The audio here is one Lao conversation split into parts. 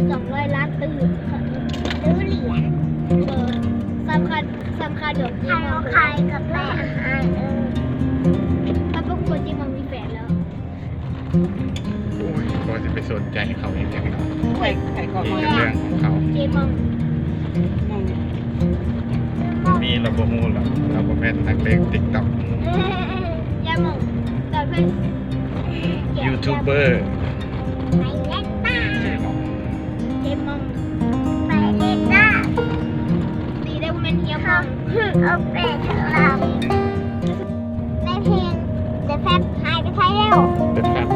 ສອງຮ້ອຍລ້ານຕື້ ຕື້ຫຼຽນ ເອີ ສຳຄັນ ສຳຄັນດອກ ເຈມອງຂາຍກັບແມ່ອາຫານ ເອີ ຖ້າພວກຄົນເຈມອງມີແຟນແລ້ວ ໂອ້ຍ ບໍ່ຊິໄປສົນໃຈເຂົາອີ່ຫຍັງດອກ ໃຜ ໃຜກໍ ນີ້ກໍເລື່ອງຂອງເຂົາ ເຈມອງ ນີ້ລາວບໍ່ຮູ້ລະ ລາວບໍ່ແມ່ນນັກເລ່ນຕິກຕັອກ ເຈມອງ ແຕ່ເພິ່ນ ຢູທູບເບີ ໄປເລ່ນຕາ ເຈມອງ ໄປເລ່ນຕາ ດີໄດ້ບໍ່ແມ່ນເຮຍມອງ ເອົາແປດເທົ່າລຳ ແມ່ເພັງ The Fab ຫາຍໄປໃສແລ້ວ? The Fab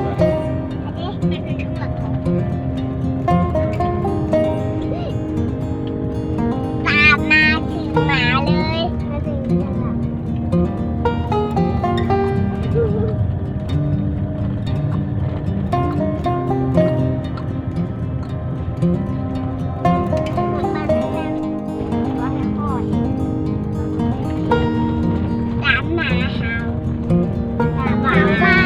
ເດ້ ແມ່ເພັງຂ້າງຫຼັງ ຕາມມາຖືໝາເລີຍ ມາເບິ່ງຂ້າງຫຼັງ. ຕາມມາເຮົາ ຕາມມາເຮົາ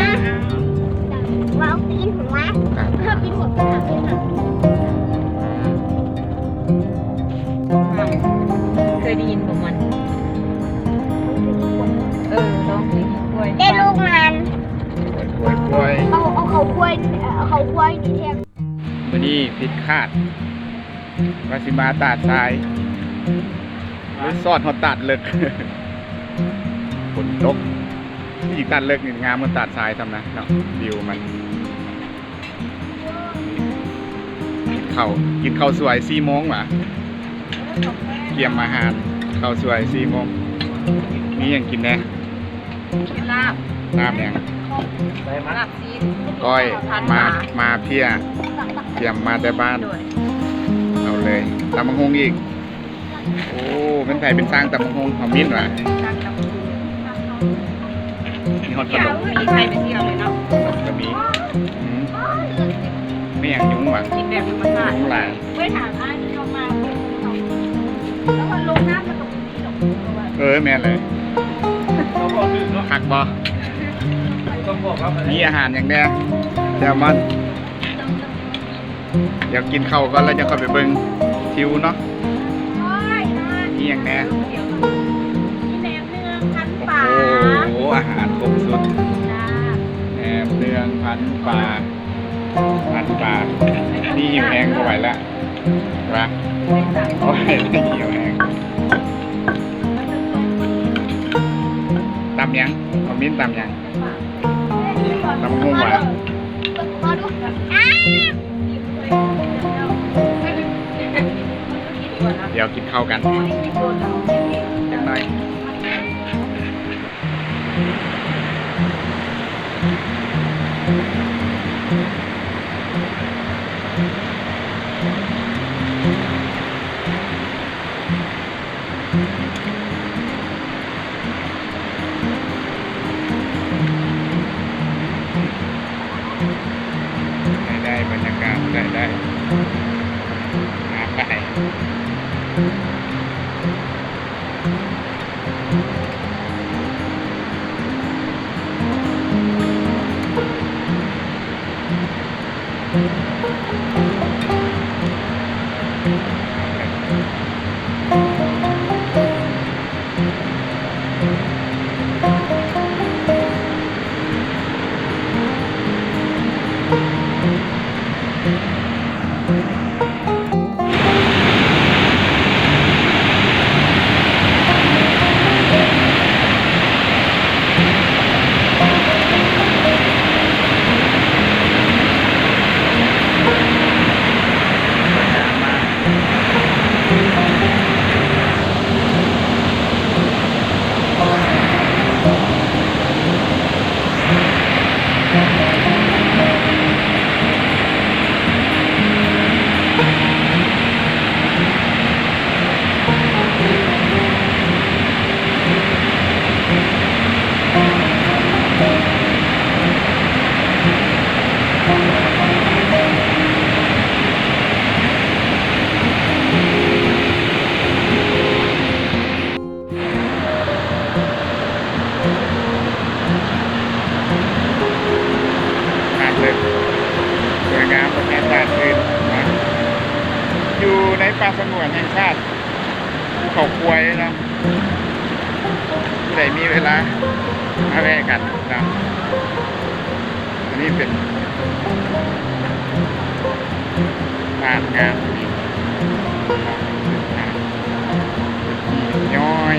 ເວົ້າປິ່ນຫົວ ເຮົາປິ່ນຫົວ ເຮົາປິ່ນຫົວ ເຄີຍໄດ້ຍິນບໍ່ມັນ? ເອີ ຮ້ອງເພງຄວາຍ ແຕ່ລູກມັນ ຄວາຍ ຄວາຍ ເອົາ ເອົາເຂົ້າຄວາຍ ເອົາເຂົ້າຄວາຍນີ້ແທນ. ມື້ນີ້ຜິດຄາດ ວ່າຊິມາຕາດຊາຍ ໄປຊອດຮອດຕາດເລິກ ຝົນຕົກ ທີ່ຈິງຕາດເລິກນີ້ງາມກວ່າຕາດຊາຍຊ້ຳນະເນາະ ວິວມັນ. ກິນເຂົ້າ ກິນເຂົ້າສວຍສີ່ໂມງຫວາ ກຽມອາຫານ ເຂົ້າສວຍສີ່ໂມງ ມີຫຍັງກິນແດ່? ກິນລາບ ລາບຫຍັງ? ລາບຊີ້ນ ກ້ອຍ ມາ ມາເພຍ ກຽມມາແຕ່ບ້ານ ໂດຍ ເອົາເລີຍ ຕຳບັກຫຸ່ງອີກ ໂອ້ ແມ່ນໃຜເປັນຊ່າງຕຳບັກຫຸ່ງ? ເຮົາມິ້ນຫວາ ຊ່າງຕຳບັກຫຸ່ງ ມີຮອດຂະໜົມ ມີໃຜໄປທ່ຽວເລີຍເນາະ ຂະໜົມກໍມີ ອືມ ແມ່ນຫຍັງຍຸງຫວາ ກິນແບບທຳມະຊາດ ຍຸງຫຼາຍ ໄປຖາມອ້າຍເຂົາມາ ແລ້ວກໍລົງນ້ຳ ແລ້ວກໍ ເອີ ແມ່ນເລີຍ ຄັກບໍ່? ມີອາຫານຫຍັງແດ່? ແຊວມອນ ດຽວກິນເຂົ້າກ່ອນ ແລ້ວຈະຄ່ອຍໄປເບິ່ງທິວເນາະ ມີຫຍັງແດ່? ມີແໜມເນືອງພັນປາ ໂອ້ໂຫ ອາຫານຄົບຊຸດ ແໜມເນືອງພັນປາ ພັນປາ ນີ້ຫິວແຮງບໍ່ໄຫວແລ້ວ ວ່າ ໂອ້ຍ ຫິວແຮງ ຕຳຫຍັງ? ເອົາມິ້ນຕຳຫຍັງ? ຕຳບັກຫຸ່ງຫວາ? ດຽວກິນເຂົ້າກັນຈັກໜ້ອຍ. ໄດ້ ໄດ້ ບັນຍາກາດ ໄດ້ ໄດ້ ຫາໄປ. ເ ປ່າສະຫງວນແຫ່ງຊາດພູເຂົາຄວາຍເນາະ, ຜູ້ໃດມີເວລາມາແວ່ກັນເນາະ. ອັນນີ້ເປັນ ງາມງາມດີເນາະ ເປັນທີ່ຍ້ອຍ.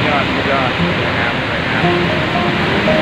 ຍອດ ຍອດ ສວຍງາມ ສວຍງາມ.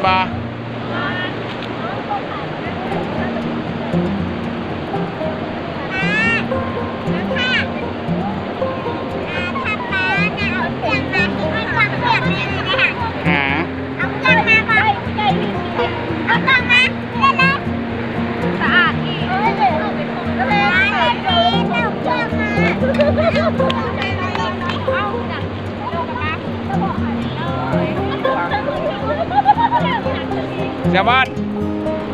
ບໍ່? ຫາ ເອົາເຄື່ອງມາ ເອົາເຄື່ອງມາ ສະອາດອີກ ເອົາເຄື່ອງມາ ແຊວມອນ ໄປ ໄປ ໄປກ່ອນ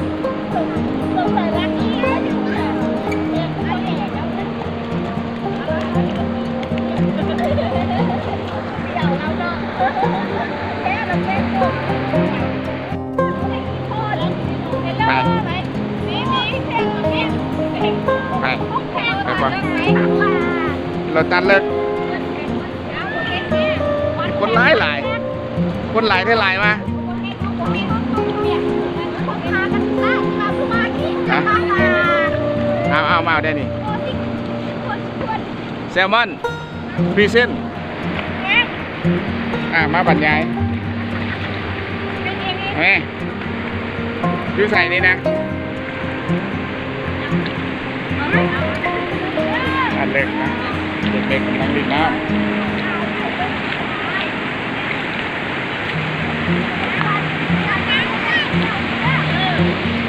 ລົດຕັດເລີກ. ຄົນຫຼາຍຫຼາຍ ຄົນຫຼາຍແທ້ຫຼາຍວ່າ ເອົາ ເອົາ ມາເດ້ນີ້ ແຊວມອນ ພຣີເຊັນ ອ່າ ມາບັນຍາຍ ແມ່ ຢູ່ໃສນີ້ນະ? ອັນເລັກນະ ເດັກໆກຳລັງຫຼິ້ນນ້ຳ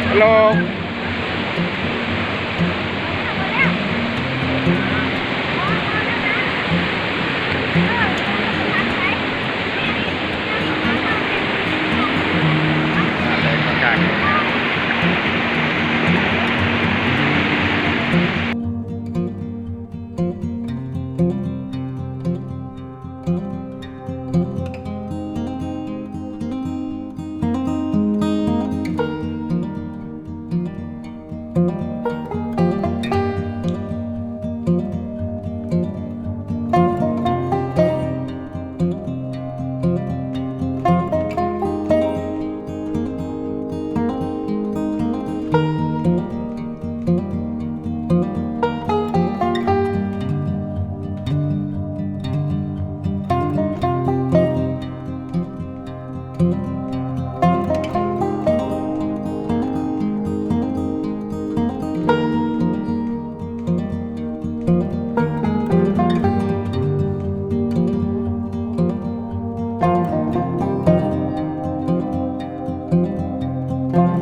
ຮັລໂຫຼ.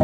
ເ